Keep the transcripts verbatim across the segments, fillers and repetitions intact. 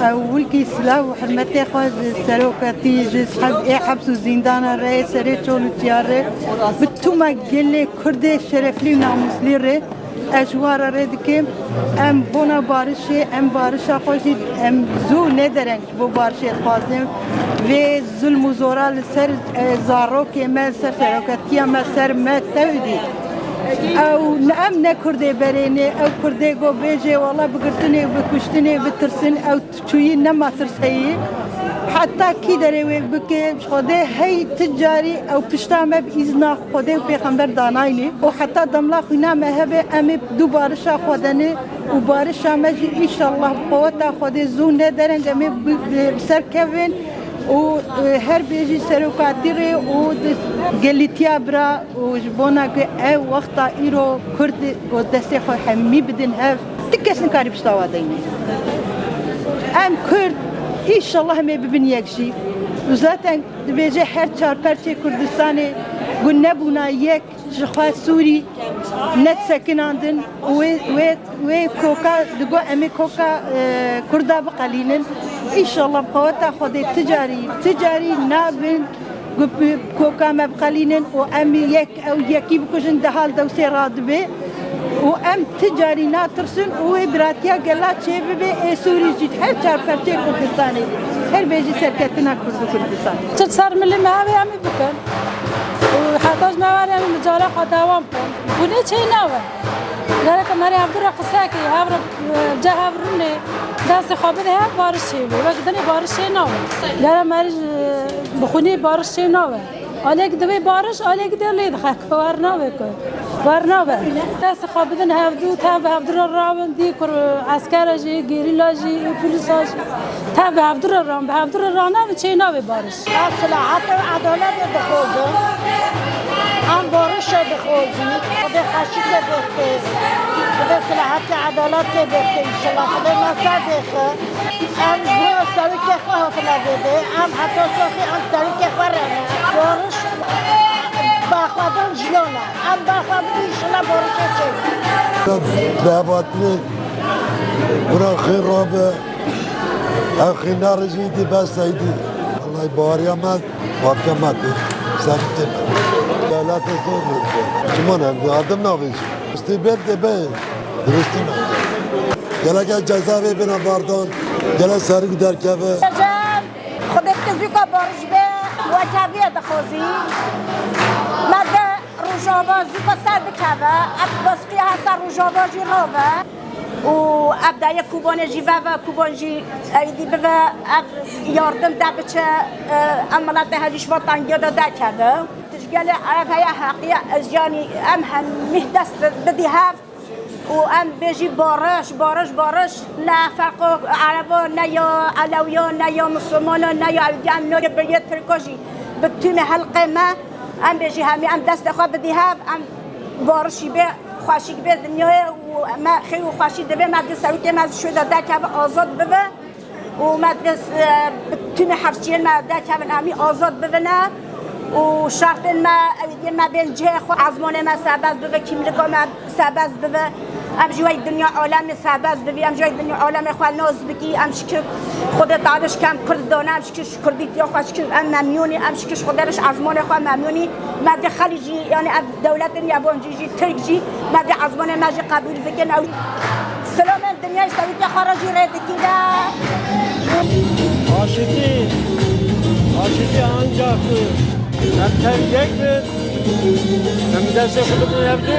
Ewilkî silav û hurmetê xwe ji serokatî, ji heb-, ê heps û zîndana re, serê çol û çiya re, bi tûma gelê Kurdê şereflî û namûslî re ez ji wan re rê dikim. Em bona barişê, em barişa xwe jî em zû nedereng ji bo barişê dixwazin. Vê zulm û zora li ser, e, zarokê me, li ser serokatiya me, ser me tewdî. Ew ne, em ne Kurdê berê ne, ew Kurdê go bêjê wela bi girtinê, bi kuştinê bitirsin, ew çûyî nema tirs heyî. Heta kî derê wê bike, ji Xwedê hey ti carî ew pişta me bi îzna Xwedê û Pêxember danayne. Û heta demla xwîna me hebe, em ê du barişa xwe de ne û barişa me jî înşallah bi qeweta Xwedê zû nedereng em ê bi, bi, bi ser kevin. Û, e, her bêjî serokatî rê û di gelîtiya bira û ji bona ku ev wexta îro Kurd û destê xwe hemî bidin hev, ti kes nikarî pişta wa deyne. Em Kurd, înşallah em ê bibin yek jî. Û zaten dibêje her çar perçê Kurdistanê ku nebûna yek, ji xwe Sûrî nedisekinandin û wê, wê, wê koka digo em ê koka, e, Kurda biqelînin. Înşallah bi qeweta Xwedê ti carî, ti carî nabin ku bi koka me biqelînin û em yek, ew yekî bikujin, di hal dewsê radibe û em ti carî natirsin û wê biratiya gela çêbibe, ê Sûrî jî her çar perçeyê Kurdistanê. Her bêjî serketina Kurd û Kurdistan. Çi ser milî me hebe em ê bikin. Û heta ji me were em ê micala xwe dewam bikin. Hûn ê çê nawe. Gerek me rê hevdu re qise kê, hev re, e, ce hev rûnê, destê xwe bide hev, bariş çê bê. Wek dinê bariş çê nawe. Gerek me rê, e, bi xûnê bariş çê nawe. Alek divê bariş, alek dê lê dixe ku wer nabe ku. Wer nabe. Destê xwe bidin hevdu, tev bi hevdu re rawin, dî kur, e, eskera jî, gerîla jî, û polîsa jî. Tev bi hevdu re ran, bi hevdu re ranavin çê navê bariş. Ez silahet û edaletê dixwazim. Em barişê dixwazin. Xwedê xweşikê bêxtê. Xwedê silahetê edaletê bêxtê înşallah. Xwedê me ser bêxe. Em ji bo serokê xwe hatine vêdê. Em heta soxî em serokê xwe re ne. Bariş baxwedin jiyan e. Em baxwedin înşallah barişê çêbin. Bi hev hatinê bira xêr rabe. Ev xîna rijî dî bes seydî. Wellahî baweriya me, bavke me tê. Serîtê me. Dewlete zor dibê. Çima ne? Adim navêjî. Stî bê dê be. Diristî me. Gelek ez ceza vê bêne bardan. Gelek serî derkeve. Xwedê bike zûka bariş be. Wekevî ye dixwazî. Me de Rojava zûka ser bikeve. Ev baskî hesa Rojava jî rabe. Û ev dayê Kubanê jî veve, Kuban jî eydî bive, ev yardim de biçe, e, em miletê hejî ji van tengiya de derkeve. Tişgelê ev heye heqiye, ez yanî em hemî dest bidî hev û em bêjî bariş, bariş, bariş, ne ferqo erebo, ne ya elewiyo, ne ya misilmano, ne ya eydî, em nayê bi yê tirko jî, bi tûmê helqê me, em bêjî hemî em destê xwe bidî hev, em barişî bê. Xweşik bê dinyayê û me xêr û xweşî divê me di sewitê me ji şû de derkeve azad bibe û me divê, e, bi tûmê hevşiyên me derkevin hemî azad bibine û şertên me, ewîdiyên me bên cihê xwe, ezmanê me serbest bibe, kîmlika me serbest bibe. Em ji wey dinya alemê serbest bibî, em ji wey dinya alemê xwe nas bikî, em şikir Xwedê Teala ji kem Kurd dane, em şikir Kurdîtiya xwe şikir em memnûn ê, em şikir ji Xwedê re ji ezmanê xwe memnûn î. Me dê xelî jî, yanî ev dewletên yabancî jî, Tirk jî, me dê ezmanê me jî qebûl bikin. Ew silamên dinyayê sewîtiya xwe re jî rê dikî de. Aşitî, aşitî ancak em tev yek bin. Em destê xwe bidin hevdu.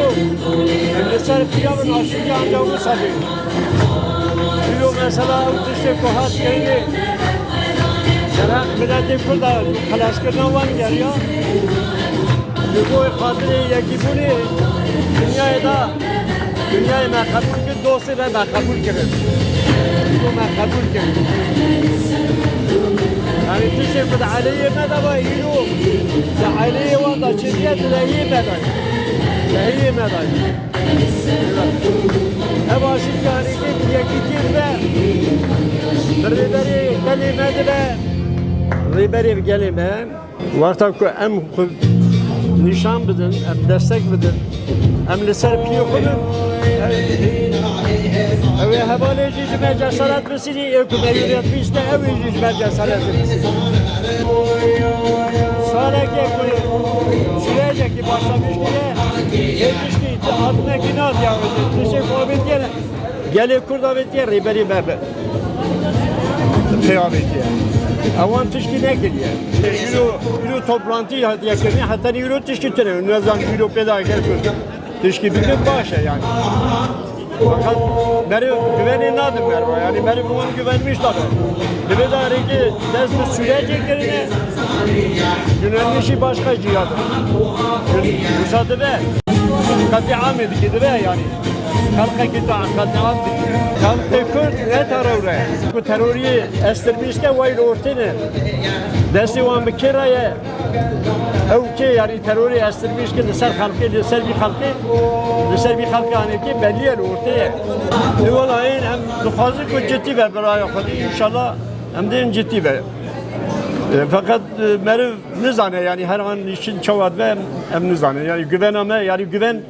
Em li ser piya bin aşitî ancak wisa bê. Îro mesela ew tiştê ku hat kirinê, serhaq miletê Kurda xelaskirina wan geriya. Li bo xatirê yekîbûnê dinyayê da, dinyayê me qebûl kir, dostê me me qebûl kirin. Îro me qebûl kirin. Yanî tiştê ku di aileyê me de ve îro di aileyê wan de çêdiye di lehiyê me de ye. Lehiyê me de ye. Ev aşîtiya herêkê bi yekîtiyê dibe, bi rêberê gelê me dibe, rêberê gelê me. Wexta ku em xwe Nîşan bidin, em destek bidin. Em li ser piyê xwe bin. Ew ê hevalê jî ji me cesaret bisînî, ê ku me yûret bîste, ew ê jî ji me cesaret bisînî. Saleke ku sürecekî başlamiş diye, yetiştî, adinekî nadiya, tiştê ku avêtiye ne. Gelê Kurd avêtiye rêberî me be. Pê avêtiye. Ewan tiştî nekiriye. Îro, îro toplantî hatiye kirinê, heta îro tiştî tune. Nezan îro pê da gel Kurd. Tiştî bikin baş e yani. Fakat meriv güvenê nadin merva. Yani meriv wan güvenmiş tabi. Divê da rêkê dest bi sürecê kirine. Güvenmişî başka cihadır. Wisa dibe. Qetîamê dikî dibe yani. Xelqekî tu qetîam dikî. Xelqê Kurd ne teror e. Ku teroriyê estirmîşke way li ortê ne. Destê wan bi kê re ye? Ew kê yani terorê estirmîşke li ser xelkê, li ser vî xelkê, li ser vî xelkê anê kê belî ye, li ortê ye. Li welayên em dixwazin ku cidî be biraya xwe dî, înşallah em dê cidî be. E, feqet, e, meriv nizane, yani her an îşin çawa dibe em, em nizane. Yani güvena me, yani güven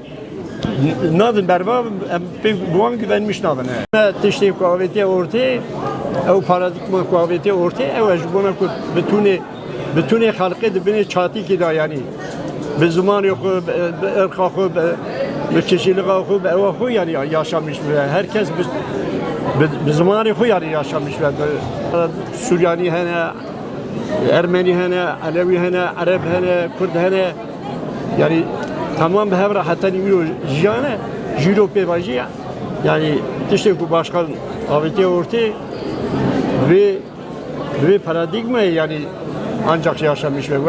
N-, nadin berva, em pê bi wan güvenmiş nabin. Me tiştê ku avêtiye ortê, ew paradîgma ku avêtiye ortê, ew e ji bona ku bitûnê, bitûnê xelqê di binê çatîkê de, yanî bi zimanê xwe, bi, bi irqa xwe, bi, bi kişîlixa xwe, bi ewa xwe, yanî ya-, yaşamiş be. Her kes bi, bi, bi zimanê xwe, yanî yaşamiş be. Bi, Suryanî hene, Ermenî hene, Elewî hene, Ereb hene, Kurd hene. Yani tamam bi hev re heta îro jiyane, jîro pêvajiya. Yani tiştê ku başkan avêtiye ortê vê, vê paradigmayê yani ancak yaşamış ve